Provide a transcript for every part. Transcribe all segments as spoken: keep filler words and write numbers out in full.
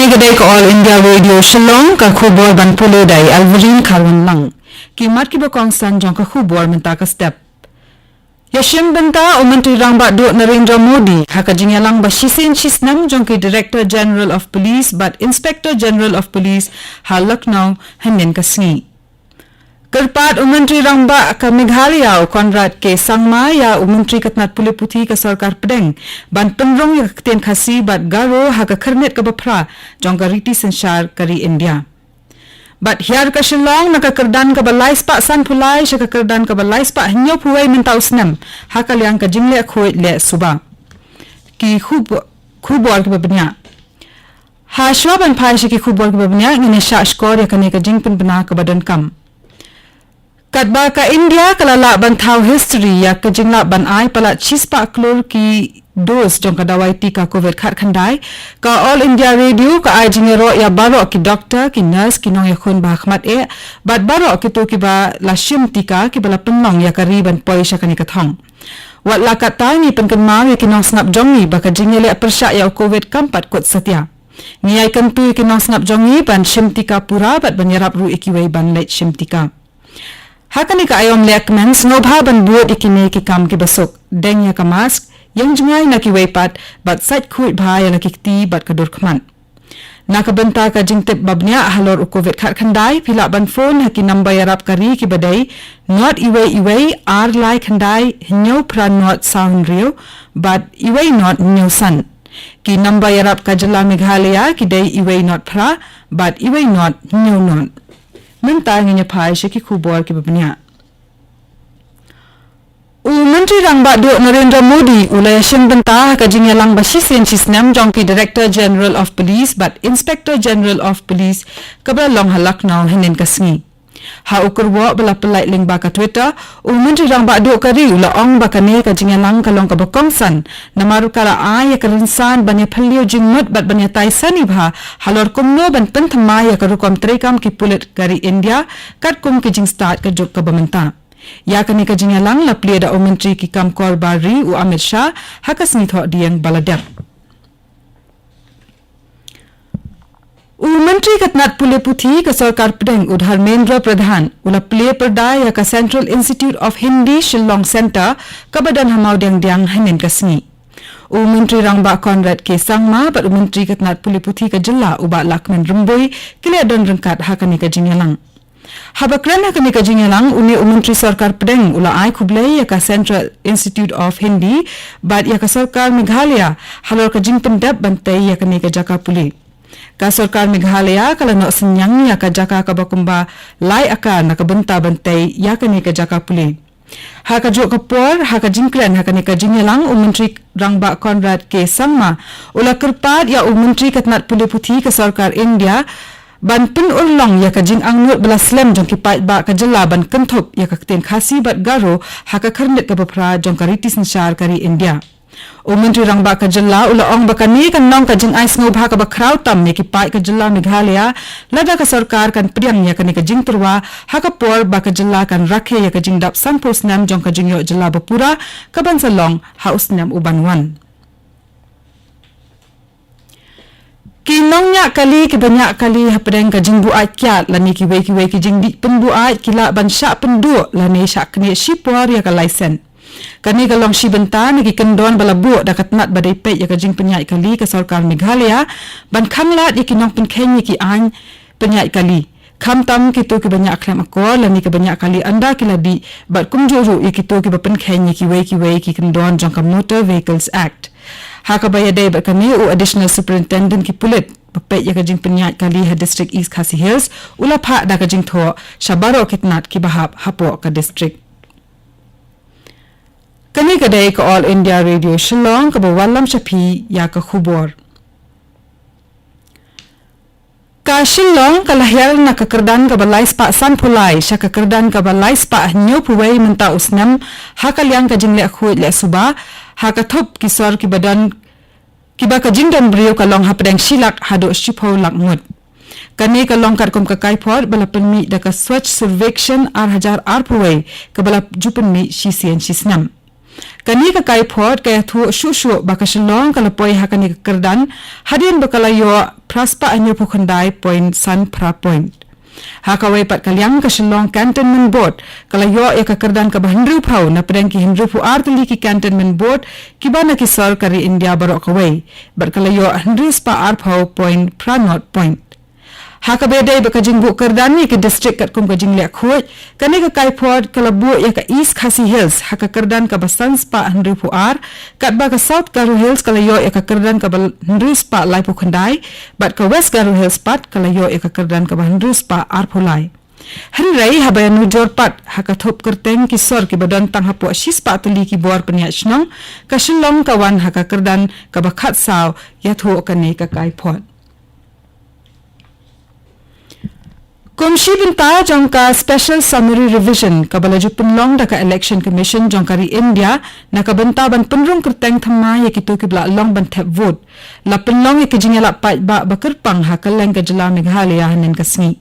Ka dei ka All India Radio Shillong, ka khubor ban pule da i Alverine Kharwanlang. Ki mat kiba kongsan jong ka khubor mynta ka step. Ïashim bynta u Myntri Rangbah Duh Narendra Modi ha ka jingïalang ba shisien shisnem jong ki Director General of Police bad Inspector General of Police ha Lucknow hynnin ka sngi. Kyrpad u Myntri Rangbah ka Meghalaya u Conrad K Sangma ïa u Myntri ka tnat pule puthi ka Sorkar Pdeng ban pynrung ïa ka ktien Khasi bad Garo ha ka khyrnit kaba phra jong ka riti synshar ka ri India. Bad hiar ka Shillong na ka kyrdan kaba lai spah sanphew lai sha ka kyrdan kaba lai spah hynñiewphew wei mynta u snem ha ka liang ka jingleh khuid leh suba. Ki khub-, khubor kiba bniah. Ha shuwa ban phai sha ki khubor kiba bniah, ngin ïa shah shkor ïa kane ka jingpynbna kaba donkam. Katba ka India ka la lah ban thaw history ïa ka jinglap ban ai palat shispah klur ki dose jong ka dawai tika covid khatkhyndai, ka All India Radio ka ai jingïaroh ïa baroh ki doktor, ki nurse, ki nongïakhun ba ha khmat eh bad baroh kito kiba la shim tika kiba la pynlong ïa ka ri ban poi sha kane ka thong. Wat la katta, ngi pynkynmaw ïa ki nongsngap jong ngi ba ka jingïaleh pyrshah ïa u covid kam pat kut satia. Ngi ai kyntu ïa ki nongsngap jong ngi ban shim tika pura bad ban ïarap ruh ïa kiwei ban leit shim tika. Ha kane ka aiom lehkmen, sngewbha ban bud ïa kine ki kam kiba suk, deng ïa ka mask, ïeng jngai na kiwei pat bad sait khuid bha ïa la ki kti bad ka dur khmat. Na ka bynta ka jingtip ba bniah halor u covid khatkhyndai, phi lah ban phone ha ki namba ïarap ka ri kiba dei not iwei iwei ar lai khyndai hynñiew phra not saw hynriew bad iwei not hynñiew san. Ki namba ïarap ka jylla Meghalaya ki dei iwei not phra bad iwei not hynñiew not. Mynta ngin ïa phai sha ki khubor kiba bniah. U Myntri Rangbah Duh Narendra Modi u la ïashim bynta ha ka jingïalang ba shisien shisnem jong ki Director General of Police bad Inspector General of Police kaba la long ha Lucknow hynnin ka sngi. Ha u kyrwoh ba la pyllait lyngba ka Twitter, u Myntri Rangbah Duh ka ri u la ong ba kane ka jingïalang ka long kaba kongsan namar ka la ai ïa ka rynsan ban ïaphylliew jingmut bad ban ïatai sani bha halor kumno ban pynthymmai ïa ka rukom treikam ki pulit ka ri India katkum ki jingstad ka juk kaba mynta. Ïa kane ka jingïalang la plie da u Myntri ki kam kor bar ri u Amit Shah ha ka sngi Thohdieng ba la dep. U Myntri ka tnat pule puthi ka Sorkar Pdeng u Dharmendra Pradhan u la plie pyrda ïa ka Central Institute of Hindi Shillong Centre kaba don ha Mawdiangdiang hynnin ka sngi. U Myntri Rangbah Conrad K Sangma bad u Myntri ka tnat pule puthi ka jylla u Bah Lahkmen Rymbui ki la don ryngkat ha kane ka jingïalang. Haba kren ha kane ka jingïalang, une u Myntri Sorkar Pdeng u la ai khublei ïa ka Central Institute of Hindi bad ïa ka Sorkar Meghalaya halor ka jingpyndep ban tei ïa kane ka jaka pule. Ka Sorkar Meghalaya ka la noh synñiang ïa ka jaka kaba kumba lai akar na ka bynta ban tei ïa kane ka jaka pule. Ha kajuh ka por, ha ka jingkren ha kane ka jingïalang, u Myntri Rangbah Conrad K Sangma u la kyrpad ïa u Myntri ka tnat pule puthi ka Sorkar India ban pynurlong ïa ka jingangnud ba la slem jong ki paidbah ka jylla ban kynthup ïa ka ktien Khasi bad Garo ha ka khyrnit kaba phra jong ka riti synshar ka ri India. U Myntri Rangbah ka jylla u la ong ba kane kan long ka jingai sngewbha kaba khraw tam ïa ki paid ka jylla Meghalaya lada ka sorkar kan pdiang ïa kane ka jingtyrwa ha ka por ba ka jylla kan rakhe ïa ka jingdap sanphew snem jong ka jingïoh jylla ba pura kaban sa long ha u snem u ban wan. Ki nongñiah kali kiba ñiah kali hapdeng ka jingbuaid kiad lane kiwei kiwei ki jingdih pynbuaid ki lah ban shah pynduh lane shah knieh shipor ïa ka laisen. Kane ka long shi bynta na ki kyndon ba la buh da ka tnat ba dei peit ïa ka jingpynïaid kali ka sorkar Meghalaya ban khanglad ïa ki nongpynkheiñ ïa ki aiñ pynïaid kali. Khamtam kito kiba ñiah khlem akor lane kiba ñiah kali ynda ki la dih bad kumjuh ruh ïa kito kiba pynkheiñ ïa kiwei kiwei ki kyndon jong ka Motor Vehicles Act. Ha kaba ïadei bad kane, u Additional Superintendent ki pulit ba peit ïa ka jingpynïaid kali ha District East Khasi Hills u la phah da ka jingthoh sha baroh ki tnat kiba hap hapoh ka district. Kane ka dei ka All India Radio Shillong kaba wallam sha phi ïa ka khubor. Ka Shillong ka la hiar na ka kyrdan kaba lai spah sanphew lai sha ka kyrdan kaba lai spah hynñiewphew wei mynta u snem ha ka liang ka jingleh khuid leh suba, ha ka thup ki sor kiba don kiba ka jingdon briew ka long hapdeng shi lak haduh shiphew lak ngut. Kane ka long katkum ka kaiphod ba la pynmih da ka Swachh Survekshan ar hajar arphew wei kaba la ju pynmih shisien shisnem. Kane ka kaiphod ka ïathuh shuh shuh ba ka Shillong ka la poi ha kane ka kyrdan hadien ba ka la ïoh phra spah hynñiewphew khyndai point san phra point. Ha kawei pat ka liang, ka Shillong Cantonment Board ka la ïoh ïa ka kyrdan kaba hynriewphew na pdeng ki hynriewphew ar tylli ki Cantonment Board kiba na ki sor ka ri India baroh kawei, bad ka la ïoh hynriew spah arphew point phra nod point. Ha kaba ïadei bad ka jingbuh kyrdan ïa ki district katkum ka jingleh khuid, kane ka kaiphod ka la buh ïa ka East Khasi Hills ha ka kyrdan kaba san spah hynriewphew ar, katba ka South Garo Hills ka la ïoh ïa ka kyrdan kaba hynriew spah laiphew khyndai, bad ka West Garo Hills pat ka la ïoh ïa ka kyrdan kaba hynriew spah arphew lai. Hynrei haba ïanujor pat ha ka thup kyrteng ki sor kiba don tang hapoh shispah tylli ki bor pynïaid shnong, ka Shillong ka wan ha ka kyrdan kaba khatsaw ïathuh kane ka kaiphod. Kum shi bynta jong ka Special Summary Revision kaba la ju pynlong da ka Election Commission jong ka ri India na ka bynta ban pynrung kyrteng thymmai ïa kito kiba la long ban thep vote, la pynlong ïa ka jingïalap paidbah ba kyrpang ha kylleng ka jylla Meghalaya hynnin ka sngi.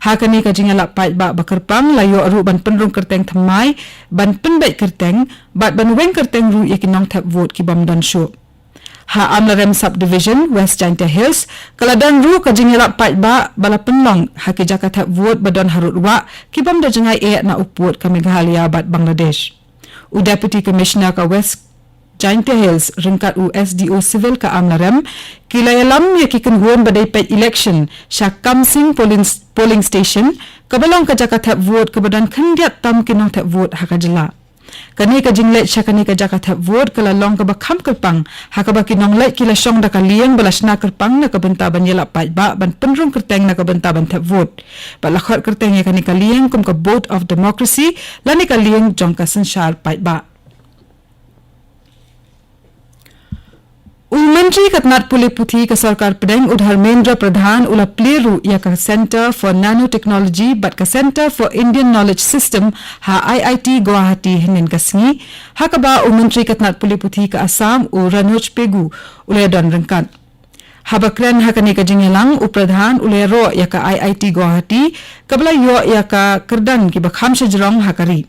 Ha kane ka jingïalap paidbah ba kyrpang la ïoh ruh ban pynrung kyrteng thymmai, ban pynbeit kyrteng bad ban weng kyrteng ruh ïa ki nongthep vote ki bym don shuh. Ha Amlarem Subdivision, West Jaintia Hills, ka la don ruh ka jingïalap paidbah ba la pynlong ha ki jaka thep vote ba don harud wah ki bym da jngai eh na u pud ka Meghalaya bad Bangladesh. U Deputy Commissioner ka West Jaintia Hills ryngkat u S D O Civil ka Amlarem ki la ïalam ïa ki kynhun ba dei peit election sha Kamsing polling, polling station, kaba long ka jaka thep vote kaba don khyndiat tam ki nongthep vote ha ka jylla. Kane ka jingleit sha kane ka jaka thep vote ka la long kaba kham kyrpang ha kaba ki nongleit ki la shong da ka lieng ba la shna kyrpang na ka bynta ban ïalap paidbah ban pynrung kyrteng na ka bynta ban thep vote. Bad la khot kyrteng ïa kane ka lieng kum ka Boat of Democracy lane ka lieng jong ka synshar paidbah. U Myntri ka tnat pule puthi ka Sorkar Pdeng u Dharmendra Pradhan u la plie ruh ïa ka Centre for Nanotechnology bad ka Centre for Indian Knowledge System ha I I T Guwahati hynnin ka sngi, ha kaba u Myntri ka tnat pule puthi ka Assam u Ranoj Pegu u la ïadon ryngkat. Haba kren ha kane ka jingïalang, u Pradhan u la ïaroh ïa ka I I T Guwahati kaba la ïoh ïa ka kyrdan kiba kham shajrong ha ka ri.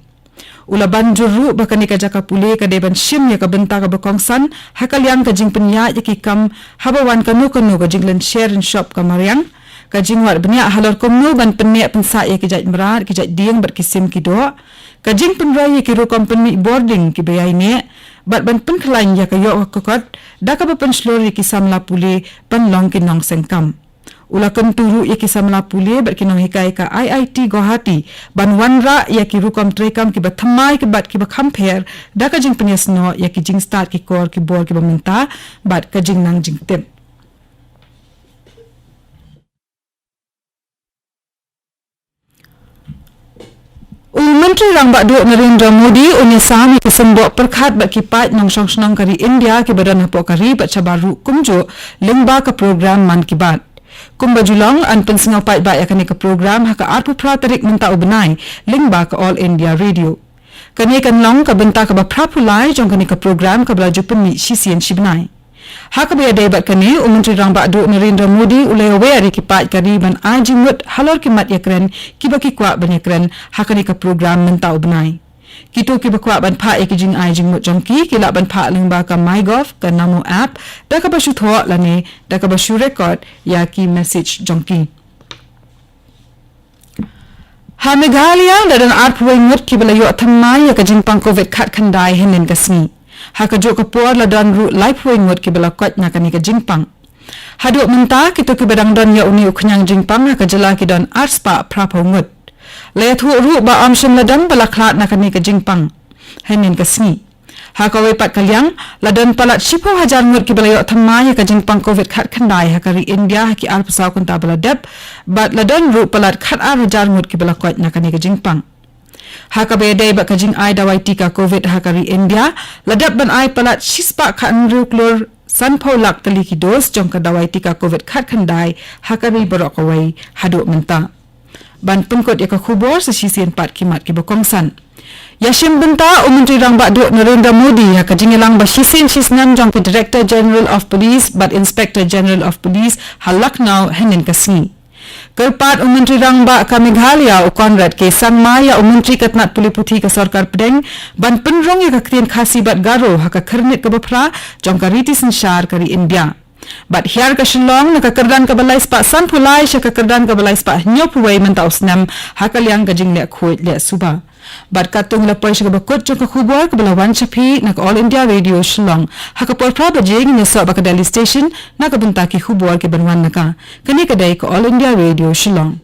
U la ban jur ruh ba kane ka jaka pule ka dei ban shim ïa ka bynta kaba kongsan ha ka liang ka jingpynïaid ïa ki kam haba wan kano kano ka jinglynshai rynshop ka mariang, ka jingwad bniah halor kumno ban pynneh pynsah ïa ki jait mrad, ki jait dieng bad ki sim ki doh, ka jingpynroi ïa ki rukom pynmih bording kiba ïaineh, bad ban pynkhlaiñ ïa ka ïoh ka kot da kaba pynshlur ïa ki samla pule ban long ki nongseng kam. U la kyntu ruh ïa ki samla pule bad ki nonghikai ka I I T Guwahati ban wanrah ïa ki rukom treikam kiba thymmai bad kiba kham pher da ka jingpynïasnoh ïa ki jingstad ki kor ki bor kiba mynta bad ka jingnang jingtip. U Myntri Rangbah Duh Narendra Modi un ïasam ïa ki symboh pyrkhat bad ki paid nongshong shnong ka ri India kiba don hapoh ka ri bad shabar ruh kumjuh lyngba ka program Mann Ki Baat. Kumba ju long, yn pynsngew paidbah ïa kane ka program ha ka arphew phra tarik mynta u bnai lyngba ka All India Radio. Kane kan long ka bynta kaba phra phew lai jong kane ka program kaba la ju pynmih shisien shi bnai. Ha kaba ïadei bad kane, u Myntri Rangbah Duh Narendra Modi u la ïawer ïa ki paid ka ri ban ai jingmut halor ki mat ïakren kiba ki kwah ban ïakren ha kane ka program mynta u bnai. Kito kiba kwah ban phah ïa ki jingai jingmut jong ki, ki lah ban phah lyngba ka MyGov, ka Namo app, da kaba shu thoh lane da kaba shu record ïa ki message jong ki. Ha Meghalaya la don arphew wei ngut kiba la ïoh thymmai ïa ka jingpang Covid khatkhyndai hynnin ka sngi. Ha kajuh ka por la don ruh laiphew wei ngut kiba la koit na kane ka jingpang. Haduh mynta kito kiba dang don ïa une u khñiang jingpang ha ka jylla ki don arspah phraphew ngut. La ïathuh ruh ba ym shym la don ba la khlad na kane ka jingpang hynnin ka sngi. Ha kawei pat ka liang, la don palat shiphew hajar ngut kiba la ïoh thymmai ïa ka jingpang Covid khatkhyndai ha ka ri India ha ki arphew saw kynta ba la dep, bad la don ruh palat khatar hajar ngut kiba la koit na kane ka jingpang. Ha kaba ïadei bad ka jingai dawai tika Covid ha ka ri India, la dep ban ai palat shispah khathynriew klur sanphew lak tylli ki dos jong ka dawai tika Covid khatkhyndai ha ka ri baroh kawei haduh mynta. Ban pynkut ïa ka khubor sa shisien pat ki mat kiba kongsan. Ïashim bynta u Myntri Rangbah Duh Narendra Modi ha ka jingïalang ba shisien shisnem jong ki Director General of Police bad Inspector General of Police ha Lucknow hynnin ka sngi. Kyrpad u Myntri Rangbah ka Meghalaya u Conrad K Sangma ïa u Myntri ka tnat pule puthi ka Sorkar Pdeng ban pynrung ïa ka ktien Khasi bad Garo ha ka khyrnit kaba phra jong ka riti synshar ka ri India. Bad hiar ka Shillong na ka kyrdan kaba lai spah sanphew lai sha ka kyrdan kaba lai spah hynñiewphew wei mynta u snem ha ka liang ka jingleh khuid leh suba. Bad katto ngi la poi sha kaba kut jong ka khubor kaba la wan sha phi na ka All India Radio Shillong. Ha ka por phra baje ngin ïasoh bad ka Delhi Station na ka bynta ki khubor ki ban wan na ka. Kane ka dei ka All India Radio Shillong.